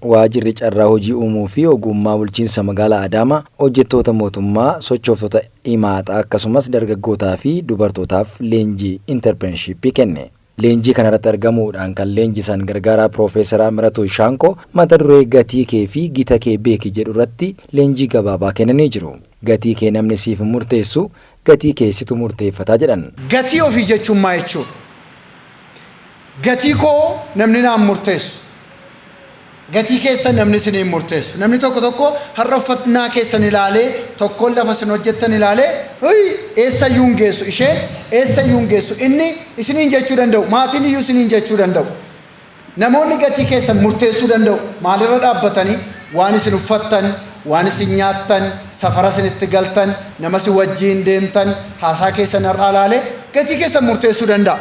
Waajirri Carraa Hojii Uumuu fi Ogummaa Bulchiinsa Magaalaa Adaamaa hojjettoota mootummaa, sochooftota imaaxaa akkasumas dargaggootaa fi dubartootaaf leenjii intarpireenshiippii kenne. Leenjii kanarratti argamuudhaan kan leenjisan gargaaraa Piroofeesaraa Miratuu Shaankoo mata duree gatii kee fi gita kee beeki jedhu irratti leenjii gabaabaa kennanii jiru. Gatii kee namni siif hin murteessu, gatii kee situ murteeffata jedhan. Gatii ofii jechuun maal jechuudha? Gatii koo namni naan murteessu. Gatii keessan namni isinii hin murteessu. Namni tokko tokko har'a uffannaa keessan ilaalee, tokkoon lafa isin hojjettan ilaalee, "Huyi, eessayyuu hin geessu isheen, eessayyuu hin geessu inni" isiniin jechuu danda'u. Maatiin iyyuu isiniin jechuu danda'u. Namoonni gatii keessan murteessuu danda'u. Maalirra dhaabbatanii? Waan isin uffattan, waan isin nyaattan, safara isin itti galtan, nama isin wajjiin deemtan, haasaa keessan har'aa ilaalee gatii keessan murteessuu danda'a.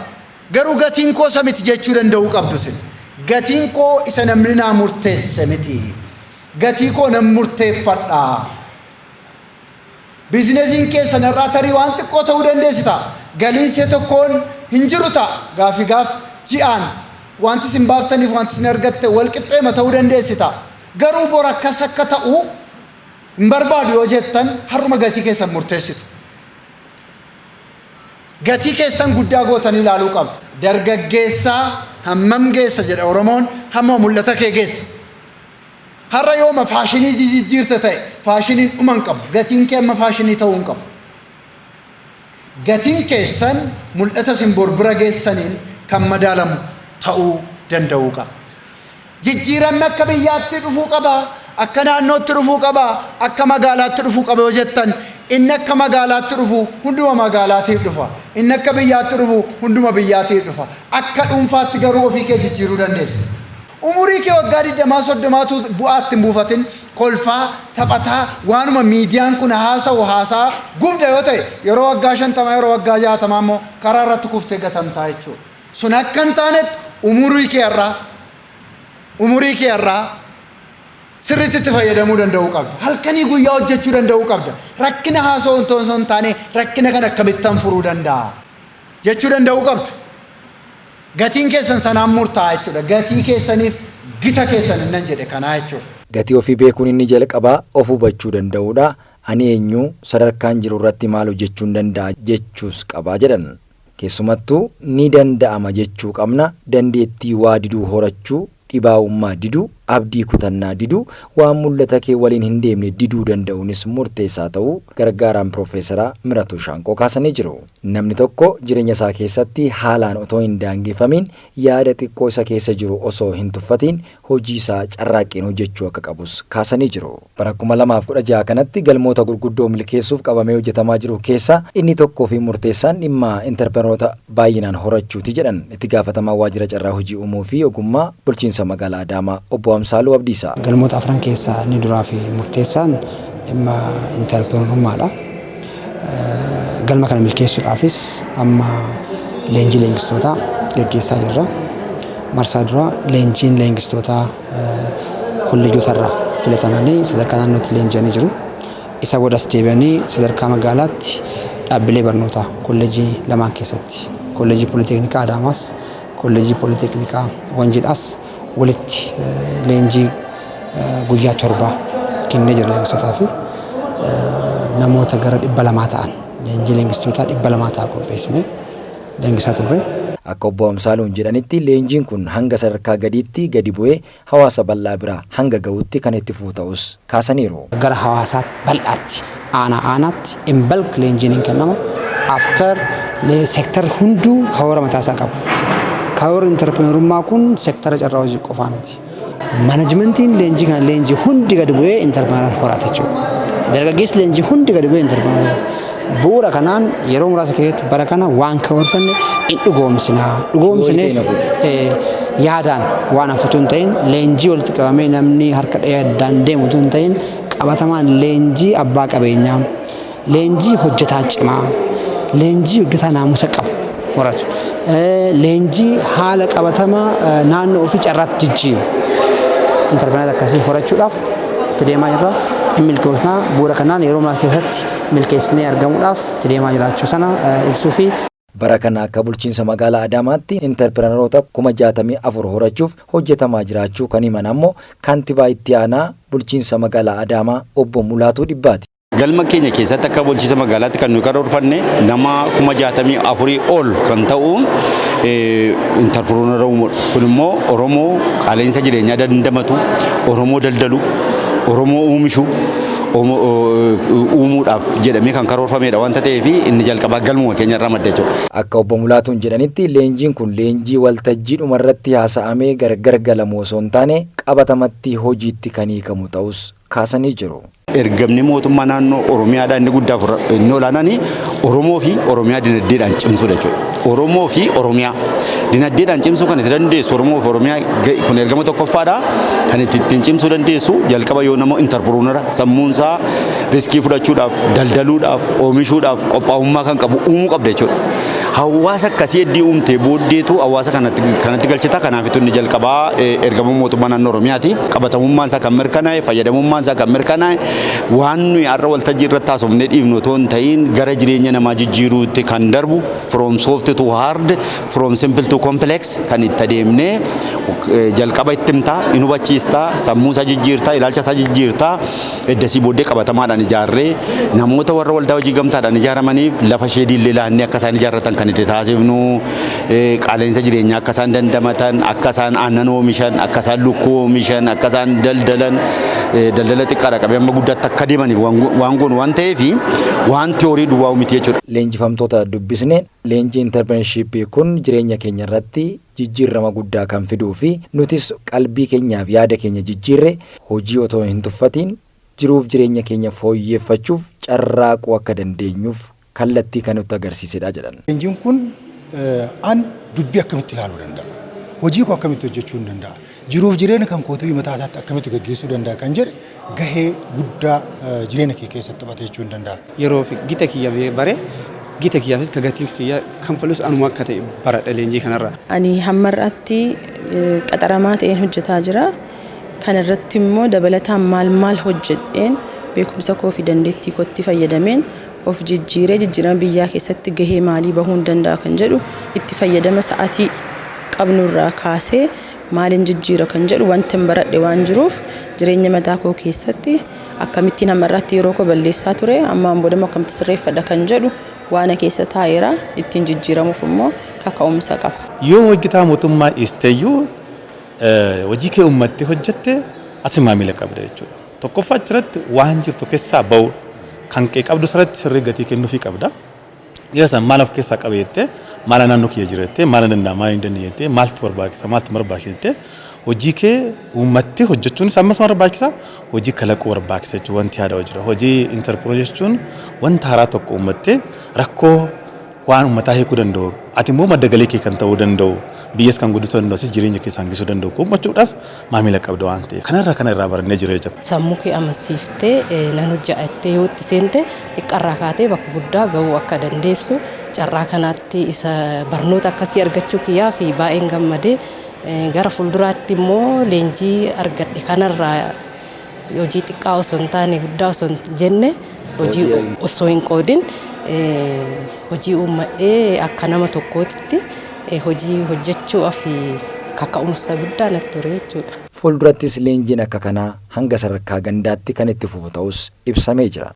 Garuu gatiin koo isa miti jechuu danda'uu qabdu isin. Gatiin koo isa namni naa murteesse miti. Gatii koo nan murteeffadha. Biizinesiin keessan har'aa tarii waan xiqqoo ta'uu dandeessi ta'a. Galiin see tokkoon hin jiru ta'a. Gaafi gaaf ji'aan wanti isin baaftaniif wanti isin argatte wal qixxeema ta'uu dandeessi ta'a. Garuu bor akkas akka ta'u hin barbaadu yoo jettan har'uma gatii keessan murteessitu. Gatii keessan guddaa gootanii ilaaluu qabdu. Dargaggeessaa hammam geessa jedha Oromoon, hamma mul'ata kee geessa. Har'a yooma faashinii jijjiirte ta'e faashiniin dhuma hin qabu. Gatiin kee amma faashinii ta'uu hin qabu. Gatiin keessan mul'ata isin bor bira geessaniin kan madaalamu ta'uu danda'uu qaba. Jijjiiramni akka biyyaatti dhufuu qaba, akka naannootti dhufuu qaba, akka magaalaatti dhufuu qaba yoo jettan, inni akka magaalaatti dhufu hunduma magaalaatiif dhufa. Inni akka biyyaatti dhufu hunduma biyyaatiif dhufa. Akka dhuunfaatti garuu ofii kee jijjiiruu dandeessa. Umurii kee waggaa 20 30tu bu'aatti hin buufatin, kolfaa, taphataa, waanuma miidiyaan kun haasa'u haasaa gubda yoo ta'e, yeroo waggaa 50, yeroo waggaa 60 immoo karaa irratti kuftee gatamtaa jechuudha. Sun akka hin taanetti umurii kee har'aa sirriitti itti fayyadamuu danda'uu qabda. Halkanii guyyaa hojjechuu danda'uu qabda. Rakkina haasa'uu osoo hin taane, rakkina kana akkamittan furuu danda'a jechuu danda'uu qabdu. Gatiin keessan sanaan murtaa'a jechuudha. Gatii keessaniif gita keessan innan jedhe kanaa jechuudha. Gatii ofii beekuun inni jalqabaa of hubachuu danda'uudha. Ani eenyu, sadarkaan jiru irratti maal hojjechuun danda'a jechuus qabaa jedhan. Keessumattuu ni danda'ama jechuu qabna. Dandeettii waa diduu horachuu, dhibaa'ummaa diduu, abdii kutannaa diduu, waan mul'ata kee waliin hin deemne diduu danda'uunis murteessaa ta'uu gargaaraan Piroofeesaraa Miratuu Shaanqoo kaasanii jiru. Namni tokko jireenya isaa keessatti haalaan otoo hin daangeffamiin, yaada xiqqoo isa keessa jiru osoo hin tuffatiin, hojii isaa carraaqqiin hojjechuu akka qabus kaasanii jiru. Bara 2016 kanatti galmoota gurguddoo milkeessuuf qabamee hojjetamaa jiru keessaa inni tokkoo fi murteessaan dhimma intarpirenoota baay'inaan horachuuti jedhan itti gaafatamaa Waajjira Carraa Hojii Uumuu fi Ogummaa Bulchiinsa Magaalaa Adaamaa, Obbo Amsaaluu Abdiisaa. Galmoota afran keessaa inni duraa fi murteessaan dhimma intarpireenummaadha. Galma kana milkeessuudhaafis amma leenjii leenjistootaa geggeessaa jirra. Marsaa duraa leenjiin leenjistootaa kolleejota irraa filatamanii sadarkaa naannootti leenji'anii jiru. Isa boodas deebi'anii sadarkaa magaalaatti dhaabbilee barnootaa kolleejii lamaan keessatti, Kolleejii Pooliteknikaa Adaamaas, Kolleejii Pooliteknikaa Wanjiidhaas walitti leenjii guyyaa 7 kennee jira leenjistootaa fi namoota gara 200 ta'an, leenjii leenjistootaa 200 ta'a qopheessine leenjisaa turre. Akka Obbo Amsaaluun jedhanitti, leenjiin kun hanga sadarkaa gadiitti gadi bu'ee hawaasa bal'aa bira hanga ga'utti kan itti fufu ta'us kaasaniiru. Gara hawaasaatti bal'aatti, aanaa aanaatti in bulk leenjiin hin kennama. After seektarri hunduu karoora mataasaa qaba. Karoorri intarpireenerummaa kun seektara carraa hojii qofaa miti. Manajimentiin leenjii kana leenjii hundi gadi bu'ee intarpireener horata jechuudha. Dargaggeessi leenjii hundi gadi bu'ee intarpireener horata. Bu'uura kanaan yeroo muraasa keessatti bara kana waan karoorfanne in dhugoomsina. Dhugoomsines yaadaan waan hafutu hin ta'in, leenjii walitti qabamee namni harka dhahee addaan deemu utuu hin ta'in, qabatamaan leenjii abbaa qabeenyaa, leenjii hojjetaa cimaa, leenjii hojjetaa naamusa qabu horatu, leenjii haala qabatamaa naannoo ofii carraatti jijjiiru. Intarpireener akkasii horachuudhaaf itti deemaa jirra. In milkoofnaa. Bu'uura kanaan yeroo muraasa keessatti milkeessinee argamuudhaaf itti deemaa jiraachuu sana ibsuu fi. Bara kana akka bulchiinsa magaalaa Adaamaatti intarpiranaroota 64,000 horachuuf hojjetamaa jiraachuu kan himan ammoo kantiibaa itti aanaa bulchiinsa magaalaa Adaamaa obbo Mulaatuu Dhibbaati. Galma keenya keessatti akka bulchiinsa magaalaatti kan nuyi karoorfanne nama 64,000 ol kan ta'u intarpiroonara uumuudha. Kun immoo Oromoo qaala'insa jireenyaa dandamatu, Oromoo daldalu, Oromoo oomishu uumuudhaaf jedhamee kan karoorfamedha wanta ta'eef inni jalqabaa galmuma keenya irraa madda jechuudha. Akka obbo Mulaatuun jedhanitti, leenjiin kun leenjii waltajjii dhumarratti haasa'amee gargar galamu osoo hin taane, qabatamatti hojiitti kan hiikamu ta'us kaasanii jiru. Ergamni mootummaa naannoo Oromiyaadhaa inni guddaa inni olaanaan Oromoo fi Oromiyaa dinagdeedhaan cimsuudha jechuudha. Oromoo fi Oromiyaa dinagdeedhaan cimsuu kan itti dandeessu, Oromoo fi Oromiyaa kun ergama tokkoffaadha. Kan itti ittiin cimsuu dandeessu jalqaba yoo nama intarpiruunara sammuunsaa riskii fudhachuudhaaf, daldaluudhaaf, oomishuudhaaf qophaa'ummaa kan qabu uumuu qabda jechuudha. Hawaasa akkasii heddii uumtee booddeetu hawaasa kanatti galchita. Kanaafitu inni jalqabaa ergama mootummaa naannoo Oromiyaati. Qabatamummaan isaa kan mirkanaa'e, fayyadamummaan isaa kan mirkanaa'e, waan nuyi har'a waltajjii irratti haasofnee dhiifnu otoo hin ta'in gara jireenya namaa jijjiiruutti kan darbu, from soft to hard, from simple to complex kan itti adeemnee jalqaba itti himtaa, hin hubachiistaa, sammuu isaa jijjiirtaa, ilaalcha isaa jijjiirtaa, eddasii booddee qabatamaadhaan ijaarree namoota warra waldaa hojii gamtaadhaan ijaaramaniif lafa sheediillee laannee akka isaan ijaarratan kan itti taasifnu, qaala'insa jireenyaa akka isaan dandamatan, akka isaan aannan oomishan, akka isaan lukkuu oomishan, akka isaan daldalan, daldala xiqqaadha qabee amma guddaatti akka deemaniif waan goonu waan ta'eef waan tiyoorii duwwaa miti jechuudha. Leenjifamtoota dubbisne leenjii intarpireenarshiippii kun jireenya keenya irratti jijjiirama guddaa kan fiduu fi nutis qalbii keenyaaf yaada keenya jijjiirre hojii otoo hin tuffatiin jiruuf jireenya keenya fooyyeffachuuf carraaquu akka dandeenyuuf kallattii kan nutti agarsiisedha jedhan. Leenjiin kun an dubbii akkamitti ilaaluu danda'a? Hojii koo akkamitti hojjechuu danda'a? Jiruuf jireenya kan kootuu mataa isaatti akkamitti gaggeessuu danda'a kan jedhe gahee guddaa jireenya kee keessatti taphate jechuu hin danda'a. Yeroo gita kiyya bare, gita kiyyaafis ka gatii kiyya kanfalus anuma akka ta'e baradha leenjii kanarra. Ani hamma har'aatti qaxaramaa ta'een hojjetaa jira. Kana irratti immoo dabalataan maal maal hojjedheen beekumsa koo fi dandeettii kootti fayyadameen of jijjiiree jijjiirama biyyaa keessatti gahee maalii bahuu hin danda'a kan jedhu, itti fayyadama sa'atii qabnurraa kaasee maaliin jijjiira kan jedhu wanta hin baradhe waan jiruuf, jireenya mataa koo keessatti akkamittiin hamma irratti yeroo koo balleessaa ture ammaan booda akkamitti sirreeffadha kan jedhu waan keessa taa'eera, ittiin jijjiiramuuf immoo kaka'umsa qaba. Yoo hojjetaa mootummaa dhiisteeyyuu hojii kee uummattee hojjette, asi maamila qabda jechuudha. Tokkoffaa achirratti waan jirtu keessaa bahu kan kee qabdu sirriitti sirrii gatii kennuufii qabda. Dhiira san maal of keessaa qaba jettee, maal naannoo kiyya jira jettee, maal danda'a, maal hin dandeenye jettee, maaltu barbaachisa, maaltu barbaachisa jettee hojii kee uummattee hojjechuunis ammas barbaachisa, hojii kalaquu barbaachisa jechuudha. Wanti yaada jira. Hojii intarpiroonar jechuun wanta haaraa tokko uummattee rakkoo waan uummataa hiikuu danda'u, ati immoo madda galii kee kan ta'uu danda'u, biyyas kan guddisuu danda'u, asis jireenya keessaa hanqisuu danda'u uummachuudhaaf maamila qabda waan ta'eef kanarraa barannee jira jechuudha. Sammuu kee amansiiftee nan hojjedha yoo itti seente, xiqqarraa kaatee bakka guddaa gahuu akka dandeessu carraa kanaatti isa barnoota akkasii argachuu kiyyaa fi baay'een gammadee, gara fuulduraatti immoo leenjii argadhe kanarraa hojii xiqqaa osoo hin taane, guddaa osoo hin jenne, hojii osoo hin qoodin hojii uummadhee akka nama tokkootitti hojii hojjechuudhaaf kaka'umsa guddaa natti ture jechuudha. Fuuldurattis leenjiin akka kanaa hanga sadarkaa gandaatti kan itti fufu ta'us ibsamee jira.